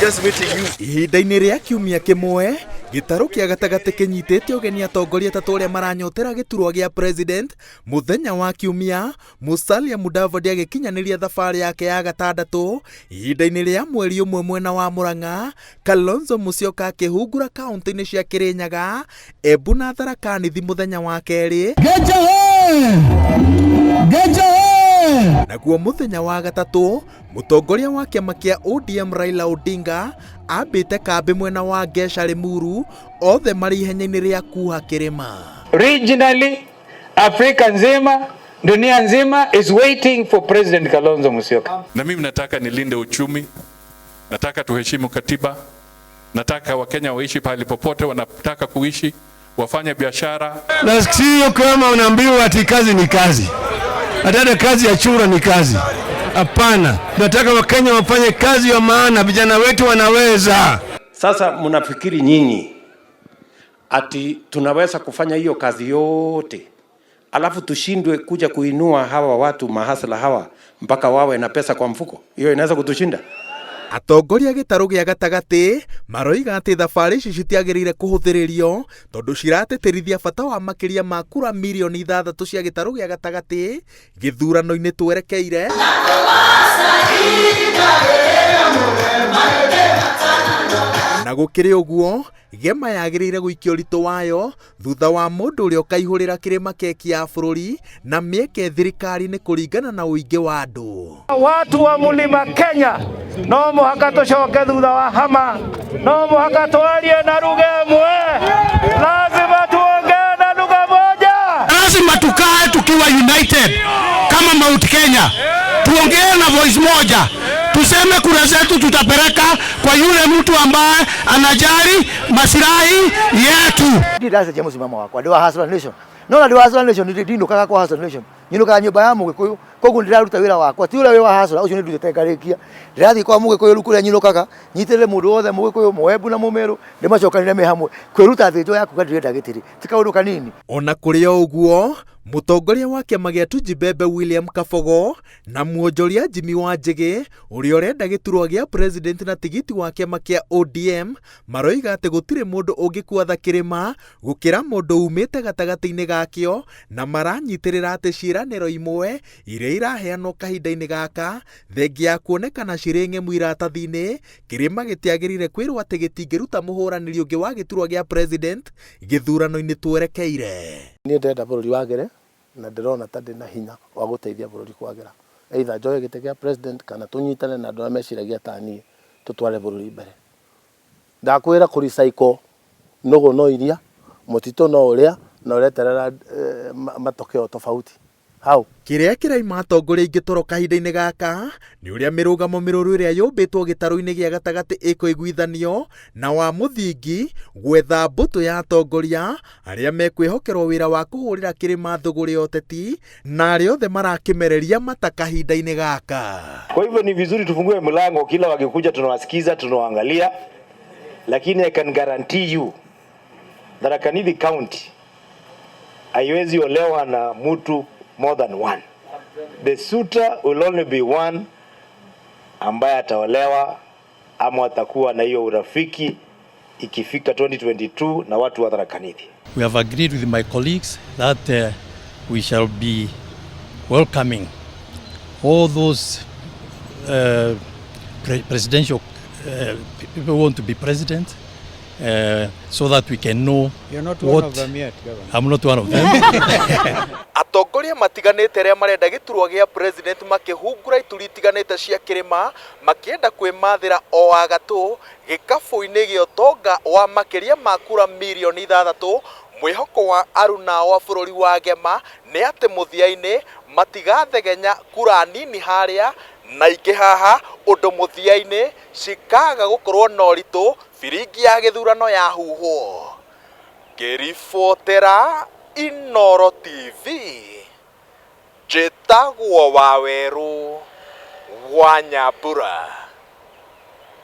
Just meeting you. Ihinda-inĩ rĩa kiumia kĩmwe, gĩtarũ kĩa gatagatĩ kĩnyitĩte ũgeni atongoria atatũ arĩa maranyotera gĩturwa gĩa president mũthenya wa kiumia, Musalia Mudavadi agĩkinyanĩria thabarĩ yake ya gatandatũ ihinda-inĩ rĩa mweri ũmwe mwena wa Murang'a, Kalonzo Musyoka akĩhungura kaunti-inĩ cia Kirinyaga, Embu na Tharaka Nithi mũthenya wa kerĩ. Naguo mũthenya wa gatatũ, mũtongoria wa kĩama kĩa ODM Raila Odinga ambĩte kambĩ mwena wa Ngeca Limuru, othe marĩ ihenya-inĩ rĩa kuha kĩrĩma. Regionally, Afrika nzima, dunia nzima is waiting for President Kalonzo Musyoka. Na mimi nataka nilinde uchumi, nataka tuheshimu katiba, nataka Wakenya waishi pahali popote wanataka kuishi, wafanye biashara. Na sio kama unaambiwa ati kazi ni kazi, hata kazi ya chura ni kazi. Hapana, nataka Wakenya wafanye kazi ya maana, vijana wetu wanaweza. Sasa mnafikiri nyinyi ati tunaweza kufanya hiyo kazi yote alafu tushindwe kuja kuinua hawa watu mahasla hawa mpaka wawe na pesa kwa mfuko? Hiyo inaweza kutushinda? Atongoria gĩtarũ gĩa gatagatĩ maroiga atĩ thabarĩ ici citiagĩrĩire kũhũthĩrĩrio tondũ ciratĩtĩrithia bata wa makĩria ma kura mirioni 6 cia gĩtarũ gĩa gatagatĩ gĩthurano-inĩ twerekeire. Na gũkĩrĩ ũguo, Gema yagĩrĩire gũikia ũritũ wayo thutha wa mũndũ ũrĩa ũkaihũrĩra kĩrĩma keki ya bũrũri na mĩeke thirikari-inĩ kũringana na ũingĩ wa andũ. Watu wa Mlima Kenya no mũhaka tũcoke thutha wa hama, no mũhaka twarie na lugha ĩmwe, lazima tuongee na lugha moja. Lazima tukae tukiwa united kama Mount Kenya, tuongee na voice moja, tuseme kura zetu tutapeleka kwa yule mtu ambaye anajali masilahi yetu. Ndiracenjia mũsimamo wakwa, ndĩ wa Hustler Nation. No na ndĩ wa Hustler Nation, ndinũkaga kwa Hustler Nation. Nyinũkaga nyũmba ya Mũgĩkũyũ, koguo ndĩraruta wĩra wakwa. Ti ũrĩa wĩ wa Hustler, ũcio nĩndutĩte ngarĩkia. Ndĩrathiĩ kwa Mũgĩkũyũ rĩu kũrĩa nyinũkaga, nyitĩrĩre mũndũ wothe Mũgĩkũyũ, Mũembu na Mũmerũ, ndĩmacokanĩre me hamwe. Kwĩruta thĩnjo ya kuga ndĩrenda gĩtĩrĩ, ti kaũndũ kanini. Ona kũrĩ o ũguo, mũtongoria wa kĩama gĩa Tujibebe William Kabogo na mwonjoria Jimmy Wanjigi ũrĩa ũrenda gĩturwa gĩa president na tigiti wa kĩama kĩa ODM maroiga atĩ gũtirĩ mũndũ ũngĩkua kĩrĩma gũkĩra mũndũ umĩte gatagatĩ-inĩ gakĩo, na maranyitĩrĩra atĩ ciĩranĩro imwe iria iraheanwo kahinda-inĩ gaka thengia ya kuonekana cirĩ ng'emu iratathi-inĩ, kĩrĩma gĩtiagĩrĩire kwĩrwo atĩ gĩtingĩruta mũhũranĩri ũngĩ wa gĩturwa gĩa president gĩthurano-inĩ twerekeire. Niĩ ndĩrenda bũrũri wagĩre na ndĩrona ta ndĩna hinya wa gũteithia bũrũri kwagĩra. Either njoe gĩtĩ kĩa president kana tũnyitane na andũ arĩa meciragia ta niĩ tũtware bũrũri mbere. Ndakwĩra kũ recycle nũgũ no iria, mũtitũ no ũrĩa, na ũreterera matokeo tofauti. How? Kĩrĩa kĩraima atongoria aingĩ toro kahinda-inĩ gaka nĩ ũrĩa mĩrũgamo mĩrũrũ ĩrĩa yũmbĩtwo gĩtarũ-inĩ gĩa gatagatĩ ĩkũiguithanio na wa mũthingi gwetha mbũtũ ya atongoria arĩa mekwĩhokerwo wĩra wa kũhũrĩra kĩrĩma thũgũrĩ ya ũteti na arĩa othe marakĩmereria mata kahinda-inĩ gaka. Kwa hivyo ni vizuri tufungue mlango, kila wakikuja tunawasikiza, tunawaangalia, lakini I can guarantee you Tharaka Nithi County haiwezi olewa na mtu more than one. The suitor will only be one ambaye ataolewa ama atakuwa na hiyo urafiki ikifika 2022 na watu wa Tharaka Nithi. We have agreed with my colleagues that we shall be welcoming all those presidential people who want to be president, so that we can know. You're not what one of them yet, Governor. I'm not one of them. Atongoria matiganĩte arĩa marenda gĩturwa gĩa president makĩhungura ituri itiganĩte cia kĩrĩma makĩenda kwĩmathĩra o agatũ gĩkabũ-inĩ gĩa ũtonga wa makĩria ma kura mirioni 6. Mwĩhoko wa aruna wa bũrũri wa Gema nĩ atĩ mũthia-inĩ matigathegenya kura nini harĩa na ingĩ haha, ũndũ mũthia-inĩ cikaga gũkorwo na ũritũ biringi ya gĩthurano yahuhwo. Ngĩribotera Inooro TV, njĩtagwo Wawerũ wa Nyambura.